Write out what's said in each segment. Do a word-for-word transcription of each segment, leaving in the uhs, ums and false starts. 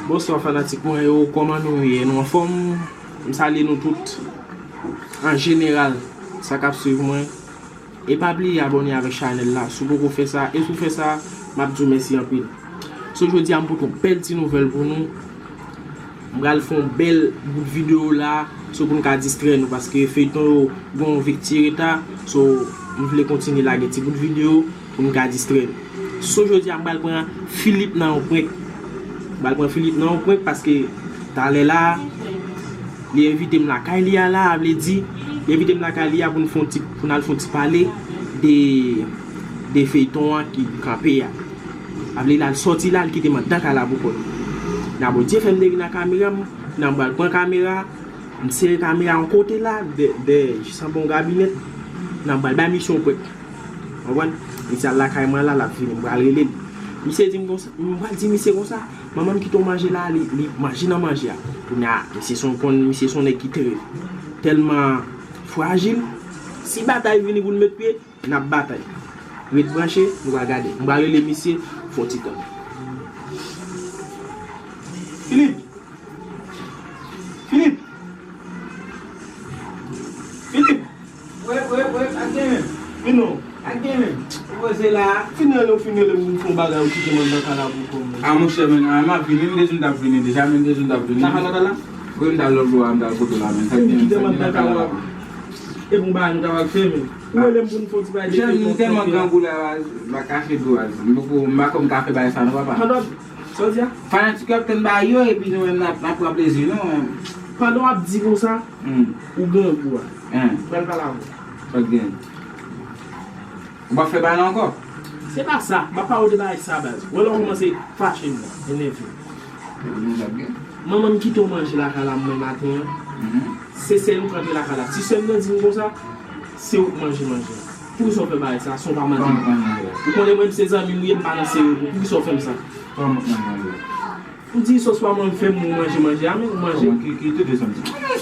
Bonswa fanatik mwen yo, kòman nou ye? Nou anfòm? M salye nou tout an jeneral, sa k ap swiv mwen. E pa bliye abòne avèk chanèl la, si w poko fè sa, e si w fè sa, m ap di w mèsi anpil. So, jodi a m pote yon bèl ti nouvèl pou nou. M pral fè yon bèl bout videyo la, so pou n ka distrè nou, paske feyton yo gen yon vit ti reta, so m vle kontinye lage ti bout videyo pou n ka distrè nou. So, jodi a m pral pran Philippe nan yon prank. M pral pran Philippe nan yon prank paske talè la, li envite m lakay li a la, a vle di, li envite m lakay li a pou n fè yon ti, pou n al fè yon ti pale de, de feyton an ki kanpe a. A vle di, l al sòti la, l kite m anndan kay la pou kò l. Nan Bondye fè m te vin ak kamera m, nan m pral pran kamera, m sere kamera yon kote la, dè, dè, jis anba yon gabinèt, nan m pral bay misye yon prank. Konprann? Misye al lakay mwen la, l ap vini, m pral rele l. Misye di m konsa, m pral di misye konsa, manman m kite w manje la, li, li manje nan manje a. Kounye a, misye se yon, konn, misye se yon nèg ki trè, tèlman frajil. Si batay vini pou n met pye, n ap batay. Ret branche, nou pral gade. M pral rele misye, fè yon ti tan. Philippe! Philippe! Philippe! Wè, wè, wè, ak gen menm. Vin non. Ak gen menm. Ou poze la. Fin rele, ou fin rele m pou m fè yon bagay, ou kite m anndan kay la pou kò m. A, monchè, men, a, m ap vini, m te di m t ap vini deja, men m te di m t ap vini. Sa fè lòt la? Wi, m t al lòt bò a, m t al kote w la, men. Sa gen, sa gen nan kay la. E pou bagay nou ta pral fè, men. Ou rele m pou n fè yon ti bagay de feyton. Monchè, m tèlman grangou la, m pa ka fè dlo a. M poko, m pa konn ka fè bagay sa non, papa. Pandan, sa w di a? Fanatik yo ap tann bagay yo, epi nou menm n ap, n ap pran plezi nou, men. Pandan w ap di konsa, hmm, ou grangou a. Hein. Pral pale avè w. Sa w gen? Ou p ap fè bagay la ankò? Se pa sa, m ap pale w de bagay sa, baz. Wè lè w kòmanse fache m nan, enève. Manman m kite w manje lakay la mwen maten an. Mhm. Se sè nou k rantre lakay la. Ti sè m nan di m konsa, se ou k manje manje a. Poukisa w fè bagay sa, san w pa mande m? Ou konnen mwen, se zanmi m ou ye, m pa nan sere pou. Poukisa w fè m sa? Ou di sòs pa mwen fè m manje manje a, men ou manje. Ki, ki tete sa m di? Ki tete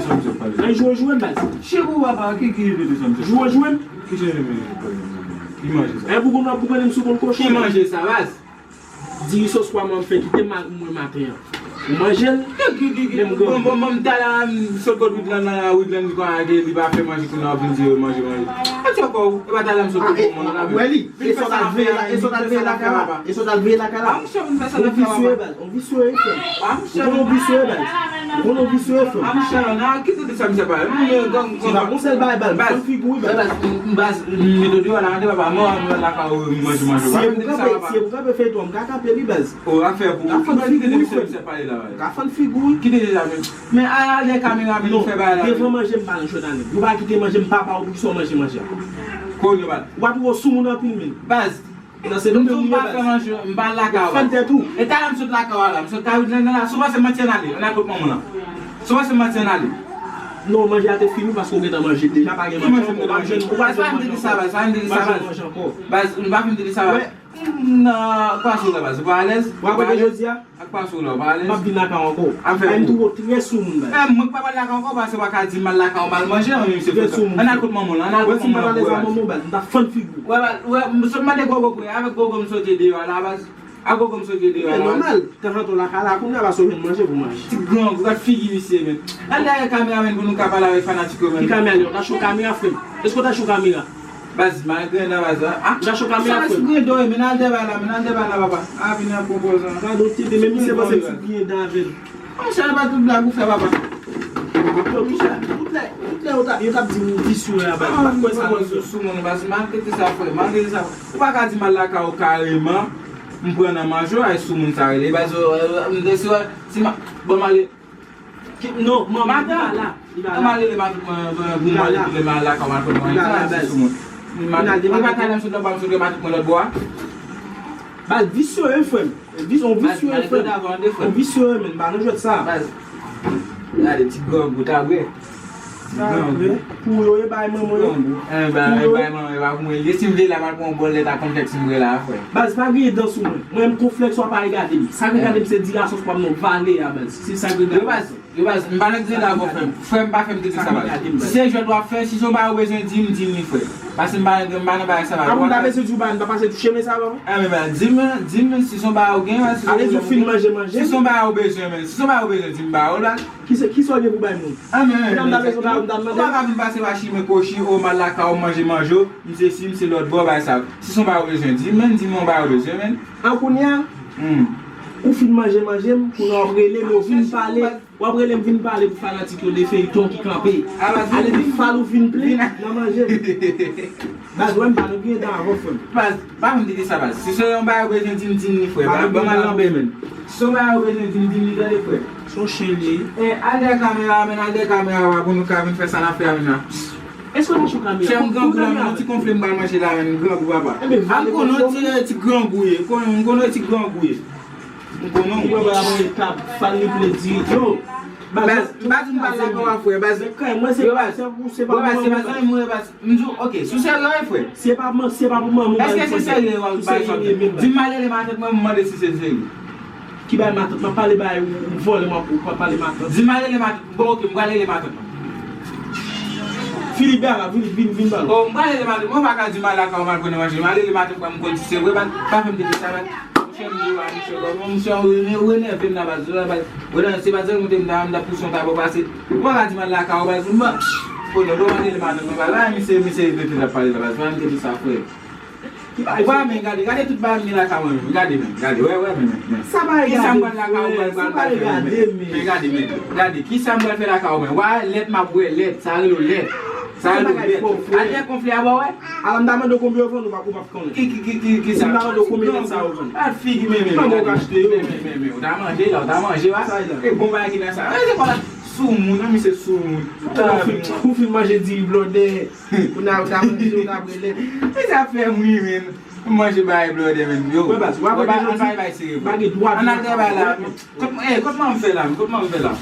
sa m di pale? Nan jwe w jwe m, baz. Chèk ou papa, ki, ki tete sa m di? Jwe w jwe m. Ki manje sa? E pou konnen, pou konnen m sou kont kochon. Ki manje sa, baz? Diri sòs pwa mwen fè kite m ak mwen maten an. Ou manje l? Ki, ki, ki, ki, men m bon, bon, bon, m talè a, m sot kot Widlan nan, Widlan di konsa ke li pa fè manje, kounye a w ap vin di yo manje, manje. Manje ankò, ou. E pa talè a m sot kot mwen, mwen la. Wè li. E sot al veye la, e sot al veye lakay la. E sot al veye lakay la. A, monchè, m fè sa nan kay la. Ou visye, baz. Ou visye, frè m. A, monchè. Ou konnen w visye, baz. Ou konnen w visye, frè m. A, monchè, nan, ki tete sa misye pale? M, m, m, se pa yon sèl bagay, baz. Baz, fann figi w, baz. Baz, m, baz, m mete w deyò la, tande papa, mwen, mwen lakay ou, manje, manje. Si e pou kanpe, si e pou kanpe feyton an, m ka kanpe li, baz. O, afè pou ou. Ka fann figi w, frè m. Misye pale la, baz. Ka fann figi w. Kite deja, men. Men a, a, lè kamera vin fè bagay la. Non, devan manje, m pa nan jwèt a nèg. Ou pa kite manje, m pa ba ou poukisa w manje manje a. Kounye a, baz. W ap wè w sou moun anpil, men. Baz. Nan se nou menm ou ye, baz. M pa fè manje, m pa lakay ou. Fann tèt ou. E talè m sot lakay ou a la, m sot kay Widlan nan la, si w panse m manti ann ale, ann al kot manman w lan. Si w panse m manti ann ale. Non, manje a te fini paske w gentan manje deja, pa gen manje ankò. W ap jwenn, ou pa jwenn manje ankò. Baz, pa vin di sa, baz, pa vin di sa, baz. Ou pa jwenn manje ankò. Baz, ou pa vin di sa, baz. Wè. Nan, kwa sou la, baz, ou pa alèz? W ap rete jodi a? Ak pa sou la, ou pa alèz? M ap vin lakay ou ankò. Ay, m twouve w trè soumoun, baz. E, mwen k pa pral lakay ou ankò, paske w pa ka di m al lakay ou, m al manje, non, men misye fè sa. Ann al kot manman w lan, ann al kot manman w lan, bro, baz. Wè, si m pa t alèz ak manman w, baz, m t ap fann figi w. Wè, baz, wè, m sot mande Gogo pou, avèk Gogo m sot deyò a la, baz. Ak Gogo m sot deyò a la, baz. E nòmal, tanzantan w lakay la, kounye a, baz, ou jwenn manje pou manje. Ti grangou, gad figi misye, men. Al dèyè kamera, men, pou nou ka pale avèk fanatik yo, men. Ki kamera, li? Ou ta cho kamera, frè m? Èske w ta cho kamera? Baz, malgre nan baz la. Ah, ou ta cho kamera, frè m? Sa sou grenn do, men al dèyè la, men al dèyè la, papa. Ah, vin nan konpozan. Gade w tete, men misye panse m sou griyen dan avè l. Monchè, pa tout blag ou fè, papa. Yo, monchè, tout lè, tout lè yo t ap, yo t ap di m visye a, baz. M pa t kwè sa non. Sou, sou moun, baz, m pa tete sa, frè, m pa tete sa. Ou pa ka di m al lakay ou kareman, m pran nan manje w, ay sou moun sa rele. Baz, euh, euh, m te si, si ma, bon, m ale. Ki, non, manmi, li pa la. Li pa la. Ann ale, matant mwen, pou m ale, pou m al lakay, matant mwen. Li pa la, baz. Li pa la, depi maten m sot anba, m sot matant mwen lòt bò a. Baz, visye, wi, frè m. Vis-, on visye, wi, frè m. On visye, wi, men, pa nan jwèt sa. Baz, gade, ti grangou, ta vre. Ti grangou. Pou yo, e bay manman yo. Grangou. Eh, bay, bay manman yo, e pa pou mwen. Li, si m vle la, m al pran yon bòl lèt ak konflèks, si m vle la, frè. Baz, pa griyen dan sou mwen. Mwen, m konflèks, w ap al gade m. Sa k regade m, se diri a sòs pwa m nan vale a, baz. Se sa k regade m. Yo, baz, Yo, baz, m pa nan griyen dan avè w, frè m. Frè m, pa fè m tete sa, baz. Si se jwèt w ap fè, si se yon bagay ou bezwen di m, di m li, frè. Paske m pa, m pa nan bagay sa la. Apre m ta bezwen di w ba, m ta pase touche men sa avan. A men, ba, di m, di m si se yon bagay ou gen, si se yon bagay ou gen. Ale di w fin manje, manje. Si se yon bagay ou bezwen, men. Si se yon bagay ou bezwen, di m ba ou la. Ki se, ki sa w gen pou bay moun? A men, men, men, m ta bezwen ba, m ta mande. Ou pa ka vin pase pa chime kochi, o m al lakay ou, m manje, manje, m se si, m se lòt bò, bagay sa. Si se yon bagay ou bezwen, di m, men, di m yon bagay ou bezwen, men. An kounye a, ou fin manje, manje m, kounye a w ap rele m, yo vin pale. W ap rele m vin pale pou fanatik yo de feyton ki kanpe. Ale di fal ou vin plen nan manje m. Baz, wè m pa nan griyen dan avan frè m. Baz, pa vin di sa baz. Si se yon bagay ou bezwen di m, di m li frè. Ban m al lanbe men. Si se yon bagay ou bezwen di m, di m li tande frè. Se yon chen li ye. E, al dèyè kamera a men, al dèyè kamera a pou nou ka vin fè sa n ap fè a men la. Èske w mache yon kamera? Chè m grangou la men, yon ti konfle m pral manje la men, m grangou papa. A m konnen yon ti, ti grangou ye, m konnen yon ti grangou ye. M konnen w. Ou wè bagay mwen tab, fal li ple di yo. Baz, m pa di m pa dakò a frè, baz. Yo, baz, se pa zanmi mwen, baz. M di w, ok, si w serye wi frè. Se pa, se pa pou manman w. Èske se serye w ap bay sòt? Di m al rele matant mwen, m mande si se serye. Ki bay matant? M ap pale bay ou, ou vòlè m ap, ou pa pale matant. Di m al rele matant. Bon, ok, m pral rele matant mwen. Filibè la, vin, vin, vin ba nou. Oh, m pral rele matant mwen, ou pa ka di m al lakay ou m al pran manje. M al rele matant mwen, m konn si se vre, man. Pa fè m tete sa, man. Monchè, m di w a, monchè, kòman, monchè, ou, ou enève m nan baz, ou nan baz. Ou nan, se pa sèl monte m nan, m t ap pouse yon tabò pase. Ou pa ka di m al lakay ou, baz, m ban. Oh, non, bon, m al rele matant mwen, baz. Ah, misye, misye, tete l ap pale la, baz. Pa fè m tete sa, frè. Ou pa men, gade, gade tout bagay m gen lakay mwen menm. Gade men, gade, wè, wè men, men, men. Sa pa regade, frè, sa pa regade, men. Men gade men, gade, kisa m pral fè lakay ou men. Wè lèt m ap bwè, lèt, sa rele w lèt. Sa rele w lèt. Al fè konfle a ba w wè. Ala m ta mande w konbyen yo vann ou pa, ou p ap konnen. Ki, ki, ki, ki, kisa? Si m ta mande w konbyen lèt sa yo vann. Al figi men, men, men, gade. Men, men, men, men, ou ta manje la, ou ta manje la. E bon bagay ki nan sa. E se pa soumoun, non, misye soumoun. Ou fin, ou fin manje diri blòdè. Kounye a ou ta manje, ou ta brele. E sa fè m ri, men. M manje bagay blòdè, men. Yo. Wè, baz, wè, baz, ann bay, bay serye, bro. Ann al travay la. Kot, eh, kot manman m fè la, men? Kot manman m fè la?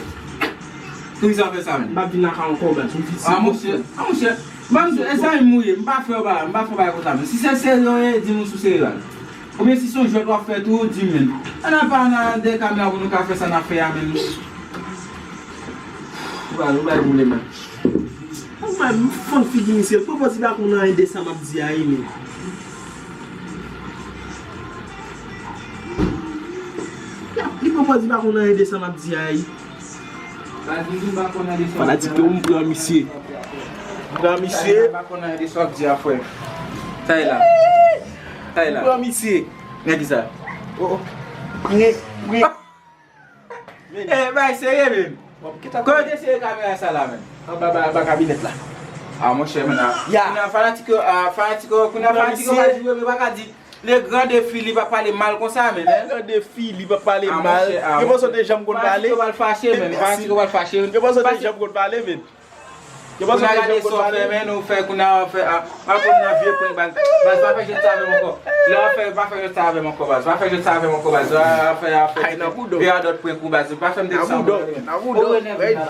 Poukisa w fè sa, men? M p ap vin lakay ou ankò, baz. Ou vit. Ah, monchè, ah, monchè. Ban m di w, e zanmi m ou ye, m pa fè w bagay, m pa fè w bagay konsa, men. Si se serye w ye, di m ou sou serye la. Oubyen si se yon jwèt w ap fè tou, di m, men. Ann al pale nan dèyè kamera pou nou ka fè sa n ap fè a, men. Ou bay, ou bay boule, men. Ou bay, m fann figi misye. Pwopo di pa konn anyen de sa m ap di a, wi, men. Li pwopo di pa konn anyen de sa m ap di a, wi. Fanatik yo, m pran misye. M pran misye. M pa konn anyen de sa w ap di a, frè. Sa e la. Sa e la. M pran misye. Nèg ki sa? Oh, oh. Prek, prek. Eh, bay serye, men. Kote serye kamera sa la, men? Anba, anba, anba kabinèt la. Ah, monchè, men, ah. Ya. Kounye a fanatik yo, ah, fanatik yo, kounye a fanatik yo pa jwe, men pa ka di le grand défi, li pa pale mal konsa, men, hein? Le grand défi, li pa pale mal. Ah, monchè, ah, monchè. Yo panse w te janm konn pale. Fanatik yo pral fache, men. Fanatik yo pral fache. Yo panse w te janm konn pale, men. Yo panse w te janm konn pale. Kounye a gade sa w fè, men, ou fè, kounye a w ap fè, ah, w ap pran nan vye prank, baz. Baz, pa fè jwèt sa avè m ankò. Lè w ap fè, pa fè jwèt sa avè m ankò, baz. Pa fè jwèt sa avè m ankò, baz. W ap fè, w ap fè. Ay, nan boudò. Vye a dòt prank ou, baz. Pa fè m tete sa ankò. Nan boudò, nan boudò.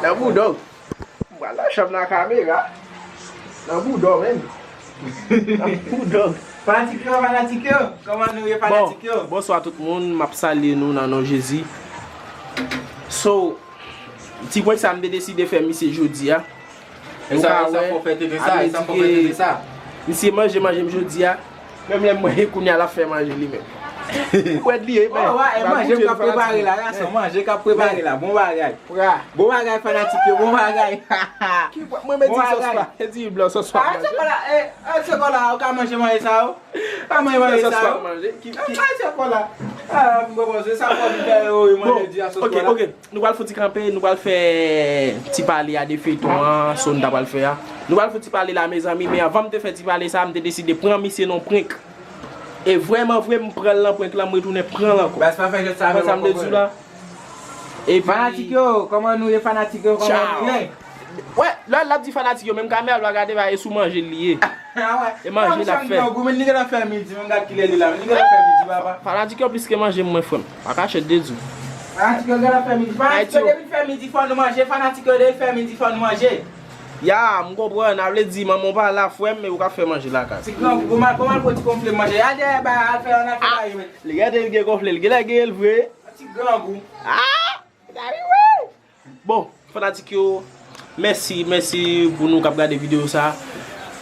Nan boudò. M pral nan chanm nan kamera. Nan boudò, men. Nan boudò. Fanatik yo, fanatik yo. Kòman nou ye, fanatik yo? Bon, bonswa tout moun. M ap salye nou nan non Jezi. So, ti prank sa m te deside fè misye jodi a. E sa, e sa fò fè tete sa, e sa fò fè tete sa. Misye manje, manje m jodi a. Menm lè m manje kounye a l ap fè manje li menm. Ou wè li ye, men. Oh, wè, e manje m k ap prepare la, gason, manje k ap prepare la. Bon bagay. Bon bagay, fanatik yo, bon bagay. Ki, mwen, mwen di sòs pa, e di blan sòs pa manje. Ah, se kola, ou ka manje manje sa yo? Pa manje manje sa yo? Manje, ki, ki. Ah, se kola. Ah, m konprann, se sa fò m fè yo, manje di a sòs kola. Ok, ok. Nou pral fouti kanpe, nou pral fè ti pale a de feyton an, so n ta pral fè a. Nou pral fouti pale la, mezanmi, men anvan m te fè ti pale sa, m te deside pran misye nan prank. E vrèman vre, m pran l nan prank lan, m retounen pran l ankò. Baz, pa fè jwèt sa avè m ankò, frè. Sa m te di w la. Epi fanatik yo, kòman nou ye, fanatik yo, kòman nou ye? Wè, lè l ap di fanatik yo, menm kamera l pa gade, pa e sou manje l li ye. Ah wè. E manje l ap fè. Goumen, li gentan fè midi, men gad kilè li la, li gentan fè midi, papa. Fanatik yo plis ke manje m, mwen, frè m. Pa kachèt de di w. Fanatik yo gentan fè midi. Fanatik yo depi fè midi, fò nou manje. Fanatik yo depi fè midi, fò nou manje. Ya, m konprann. A vle di, manman w pa la, frè m, men ou ka fè manje lakay. Ti grangou, bon mal, bon mal pran ti konfle manje. Al dèyè, bay, al fè, al fè bagay yo, men. Li gentan gen konfle, li gentan gen l vre. Ti grangou. Ah! Bon, fanatik yo, mèsi, mèsi pou nou k ap gade videyo sa.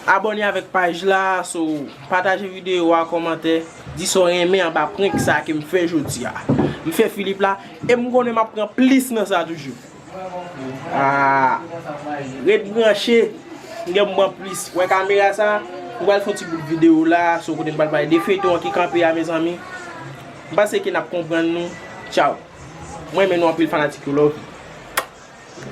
Abòne avèk paj la, so pataje videyo a, kòmante, di sa w renmen anba prank sa ke m fè jodi a. M fè Philippe la, e m konnen m ap pran plis nan sa toujou. Ah, ret branche, m gen m pran plis. Wè kamera sa, m pral fè yon ti bout videyo la, so kote m pral pale de feyton an ki kanpe a, mezanmi. M panse ke n ap konprann nou. Tchaw. Mwen renmen nou anpil fanatik yo, love.